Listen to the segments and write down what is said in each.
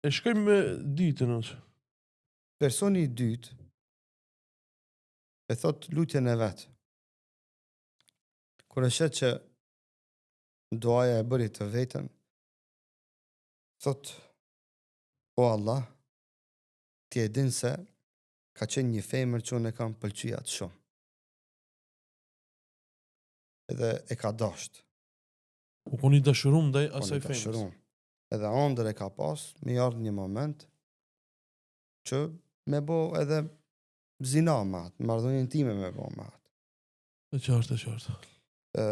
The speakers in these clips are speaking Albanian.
E shkojmë me dytën ose. Personi i dytë e thot lutjen e vet. Kur e sheh që duaja e bëri të vetën, thot o Allah, ti e din se ka qenë një femër që unë e kam pëlqy atë shumë. Edhe e ka dasht. U kon i dashurum ndaj Po, asaj i femrës. dashurum. Edhe andër e ka pas, me i ardhë një moment që me bo edhe zina me atë, marrëdhënie intime me bo me atë. E qartë, e qartë. Ë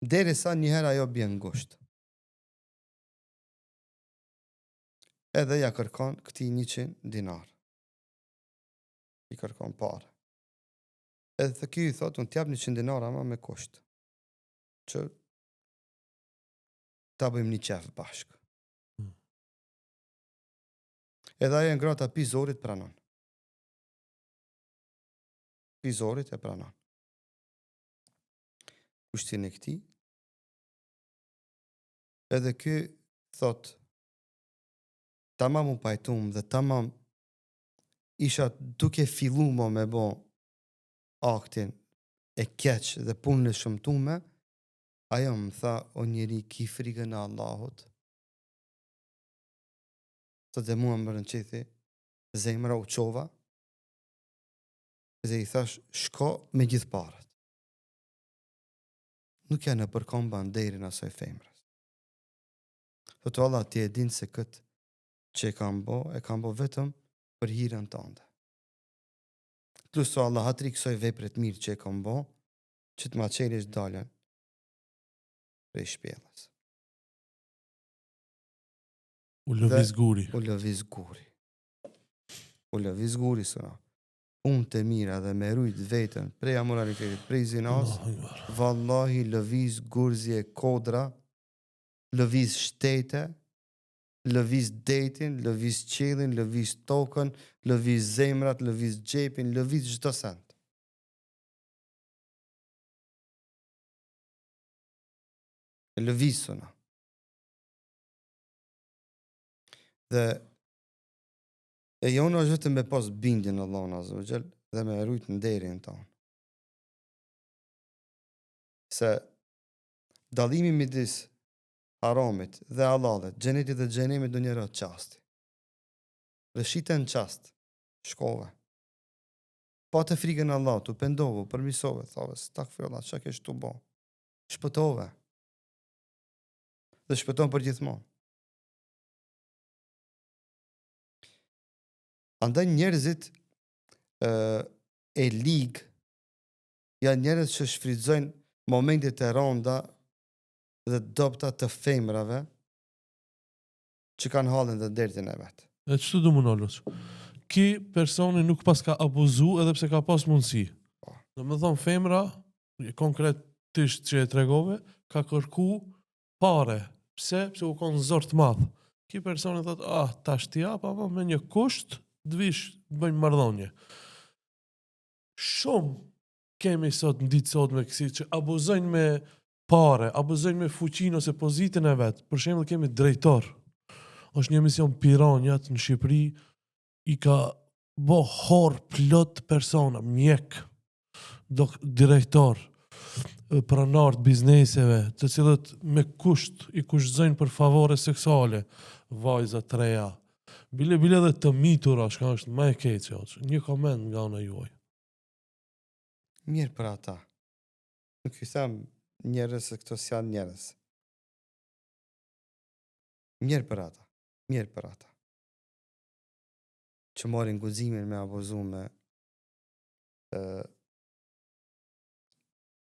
derisa një herë ajo bjen ngusht. Edhe ja kërkon këtij 100 dinar. I kërkon pare. Edhe thë ky i thot, unë t'jap 100 dinar ama me kusht. Që ta bëjmë një qef bashkë. Mm. Edhe ajo e ngrata pi zorit pranon. Pi zorit e pranon. Kushtin e këtij. Edhe ky thot, tamam u pajtum dhe tamam isha duke fillu mo me bo aktin e keq dhe punën e shëmtume, ajo më tha, o njeri, ki frigën e Allahut. Thot dhe mua më rënqethi, zemra u qova, dhe i thash, shko me gjithë paret. Nuk janë nëpër komba nderin asaj femrës. Thot, o Allah, ti e din se këtë që e kam bo, e kam bo vetëm për hirën tënde. Plus o Allah, hatri kësaj vepre të mirë që e kam bo, që të ma qelish dalën prej shpjellës. U lëviz guri. U lëviz guri. U lëviz guri, sëna. Punë të mira dhe me rujt veten prej amoralitetit, prej zinas, Allahu Akbar. vallahi lëviz gurzi e kodra, lëviz shtete, lëviz detin, lëviz qiellin, lëviz tokën, lëviz zemrat, lëviz xhepin, lëviz çdo send. E lëviz sëna. Dhe e jona është vetëm me pas bindjen në Allahun Azza wa Jall dhe me e rujt nderin tonë. Se dallimi midis haramit dhe halallit, xhenetit dhe xhenemit ndonjëherë është çasti. Dhe shiten në çast, shkove. Pa të frikën e Allahut, u pendove, u përmisove, thave, estagfirullah, çka kesh tu bo? Shpëtove. Dhe shpëton për gjithmonë. Andaj njerëzit ë e lig janë njerëz që shfrytëzojnë momentet e rënda dhe dobta të femrave që kanë hallin dhe dertin e vet. E qëtu du më nalë? Ki personi nuk pas ka abuzu edhe pse ka pas mundësi. Po. Do më thonë femra, konkretisht që e tregove, ka kërku pare. Pse? Pse u konë zor të madh. Ki personi thot, ah, tash t'i jap, ama me një kusht, të vish të bëjmë marrëdhënie. Shumë kemi sot në ditë sot me kësi që abuzojnë me pare, abuzojnë me fuqinë ose pozitën e vet. Për shembull kemi drejtor. Është një emision Piranjat në Shqipëri, i ka bo hor plot persona, mjek, dok, direktor, e, pronar të bizneseve, të cilët me kusht i kushtëzojnë për favore seksuale, vajza të reja, bile bile edhe të mitura, çka është më e keqe, hoxhë. Një koment nga ana juaj. Mirë për ata. Nuk ju them njerëz se këto s'janë njerëz. Mirë për ata. Mirë për ata. Që marrin guximin me abuzu me ë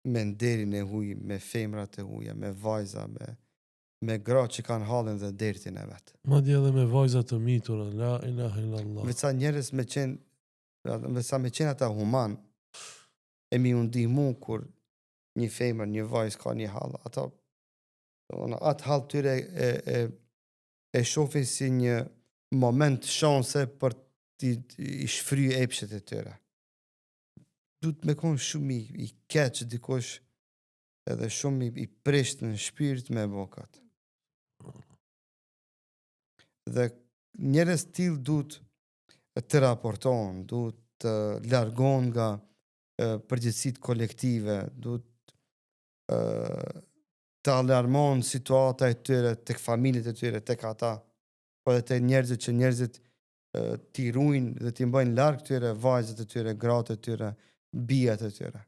me nderin e huj, me femrat e huja, me vajza, me me gra që kanë hallin dhe dertin e vet. Madje edhe me vajza të mitura, la ilaha illallah. Veç sa njerëz me qenë, veç sa me qenë ata human, e mi u ndihmu kur një femër, një vajzë ka një hall, ata domethënë atë hall tyre e e e shohin si një moment shanse për t'i i shfry epshet e tyre. Duhet me konë shumë i, i keq dikush edhe shumë i, i prisht në shpirt me bo këtë. Dhe njerëz të tillë duhet të raportohen, duhet të largohen nga përgjegjësitë kolektive, duhet të alarmon situata e tyre tek familjet e tyre, tek ata, po edhe te njerëzit që njerëzit t'i rujnë dhe t'i mbajnë larg tyre vajzat e tyre, gratë e tyre, bijat e tyre.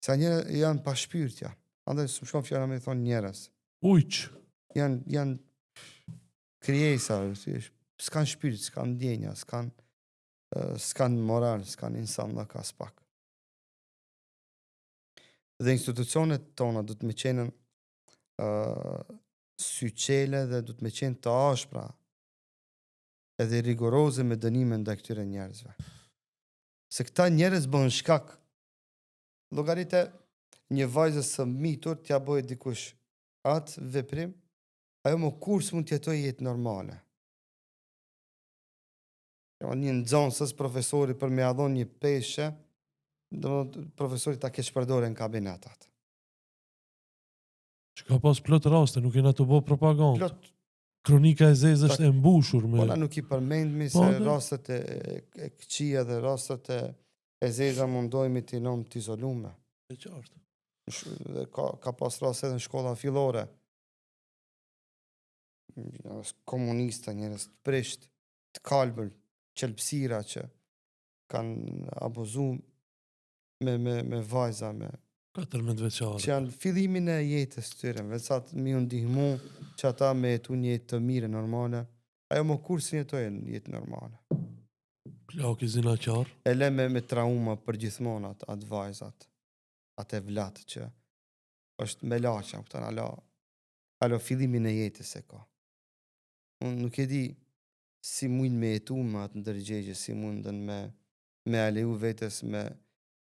Sa njerëz janë pa shpirt janë. Andaj s'më shkon fjala me thonë njerëz. Ujq. Janë janë krijesa, si është, s'kan shpirt, s'kan ndjenja, s'kan s'kan moral, s'kan insanllëk aspak. Dhe institucionet tona duhet me qenë uh, syçele dhe duhet me qenë të ashpra edhe rigoroze me dënime ndaj këtyre njerëzve. Se këta njerëz bëhen shkak. Llogarite një vajzës së mitur t'ja bëjë dikush atë veprim, ajo më kurrë s'mund të jetojë jetë normale. Jo, një nxënëses profesori për me ia dhonë një peshe, domethënë profesori ta keqpërdorë në kabinet atë. Që ka pas plot raste, nuk jena tu bo propagandë. Plot Kronika e zezë është e mbushur me... Po na nuk i përmendmi po, se rastet e, e këqija dhe rastet e, e zeza mundohemi t'i lëmë të izolume. E qartë. Dhe ka, ka pas raste edhe në shkolla fillore. Njerëz komunista, njerëz të prisht, të kalbër, qelbësira që kanë abuzu me, me, me vajza, me 14 vjeçare. Që janë fillimin e jetës tyre, veç sa me ju ndihmu që ata me jetu një jetë të mirë, normale, ajo më kurrë s'jetoi një jetë normale. Plaki zinaqar. E le me, me trauma për gjithmonë atë, atë vajzat, atë evlat që është me laqa, kupton, alo, alo fillimin e jetës e ka. Unë nuk e di si mujnë me jetu me atë ndërgjegje, si mundën me, me ia leju vetes me,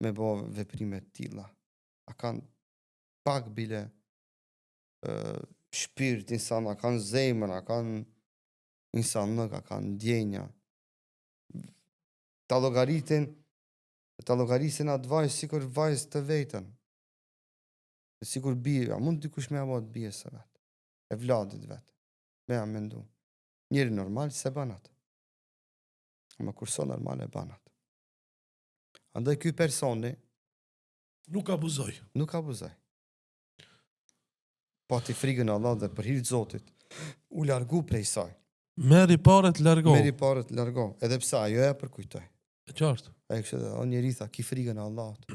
me bo veprime të tilla. A kanë pak bile uh, shpirt insan, a kanë zemër, a kanë insanllëk, a kanë ndjenja. Ta llogaritin, ta llogarisin atë vajzë sikur vajzë të vetën. Sikur bijë, a mund dikush me ia bo atë bijës së vet, evladit vet, me ia mendu. Njeri normal s'e ban atë. Ama kur s'o normal e ban atë. Andaj ky personi nuk abuzoi. Nuk abuzoi. Pati frigën e Allahut dhe për hir të Zotit u largu prej saj. Merri paret largo. Merri paret largo, edhe pse ajo e përkujtoi. E qartë. Ai kishte dhe, o njeri tha, ki frigën e Allahut.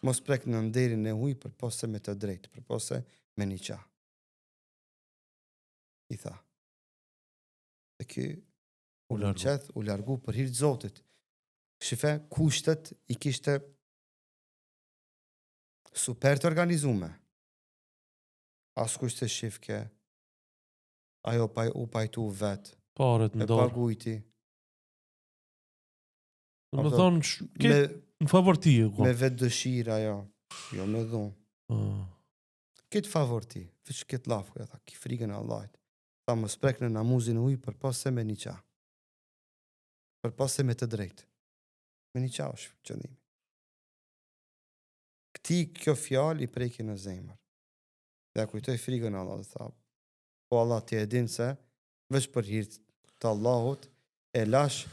Mos prek në nderin e huj përpos se me të drejtë, përpos se me niqah. I tha. Dhe ky u largu. U largu për hir të Zotit. Shife, kushtet i kishte super të organizume. Askush s'e shifke, ajo pa, u pajtu vet. Paret në dorë. E pagujti. Domethonë, me, në favor ti e Me vetë dëshirë ajo, jo me dhunë. Uh. Këtë favor ti, veç këtë llaf, e tha, ki frigën e Allahit. Tha mos prek në namuzin e huj përpos se me niqah. Përpos se me të drejtë. Me niqah është qëllimi. Këtij kjo fjalë i preki në zemër. Dhe ia kujtoi frigën e Allahut dhe tha, po Allah ti e din se veç për hir të Allahut e lash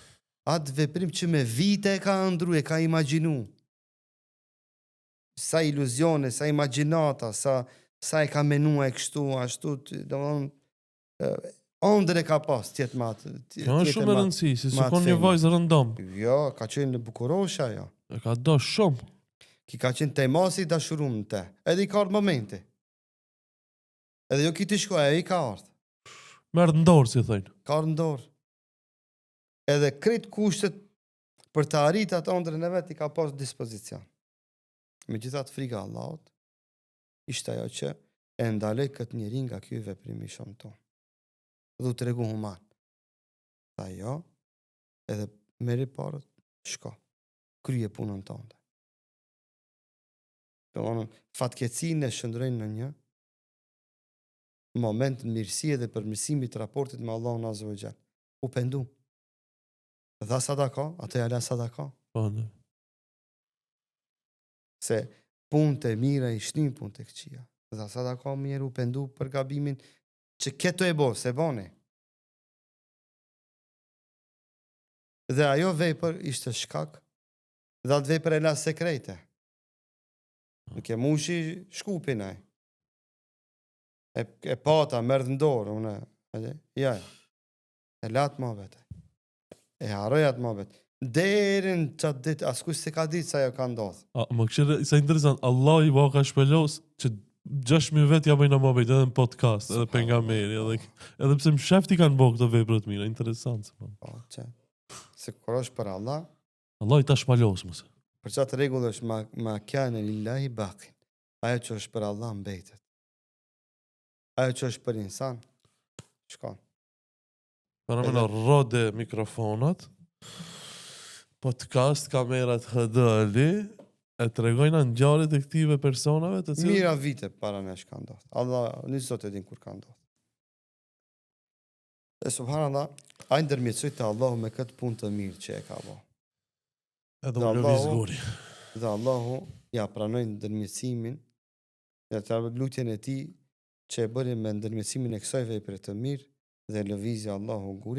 atë veprim që me vite e ka ëndrru, e ka imagjinu. Sa iluzione, sa imagjinata, sa sa e ka menu e kështu, ashtu, domethënë ëndërr e ka pas të jetë me atë. Kjo është shumë e rëndësi, se s'u kon një vajzë rëndom. Jo, ka qenë një bukuroshe ajo. E ka do shumë. Ki ka qenë tej mase i dashurum në te. Edhe i ka ardhë momenti. Edhe jo ki t'i shko, e i ka ardhë. Me ardhë në dorë, si thojnë. Ka ardhë në dorë. Edhe krejt kushtet për të arrit atë ëndrrën e vet i ka pas dispozicion. Megjithatë friga e Allahut, ishte ajo që e ndaloi këtë njeri nga ky veprim i shëmtuar. Dhe u tregu human. Tha jo, edhe merri paret, shko, kryje punën tënde. Domethënë, fatkeqësinë e shndërroi në një moment mirësie dhe përmirësimit të raportit me Allahun Azza wa Jall. U pendu. Dha sadaka, atë ja la sadaka. Po, ne. Se punët e mira i shtin punët e këqija. Dha sadaka më njeri u pendu për gabimin. Që këto e bo, se boni. Dhe ajo vepër ishte shkak, dhe atë vepër e la sekrete. Nuk e mushi Shkupin ai. E, e pata, merë në dorë, unë, e, ja, ja. E la atë muhabet. E harroj atë muhabet. Deri në qatë ditë, askush s'e ka ditë sa ajo ka ndodhë. A, më këshire, sa interesant, Allah i ka shpëlos që 6.000 vetë ja bëjnë muhabet edhe në podcast, edhe pejgamberi, edhe, edhe pse më shefti kanë bo këto vepra të mira, interesant. Se, po. Po, që, se kur është për Allah, Allah i ta shpalos, mëse. për qatë rregull është ma, ma kane lillahi bakin. Ajo që është për Allah mbetet. Ajo që është për insan, shkon. Para më në Rode mikrofonat, podcast, kamerat HD Ali, e tregojnë ngjarjet e këtyre personave të cilët Mira vite para nesh ka ndodhur. Allah, një zot e din kur ka ndodhur. E subhanallah, ai ndërmjetësoi te Allahu me këtë punë të mirë që e ka bo. edhe u lëviz guri. Dhe Allahu ja pranoi ndërmjetësimin, ja të lutjen e tij që e bëri me ndërmjetësimin e kësaj vepre të mirë dhe lëvizi Allahu gurin.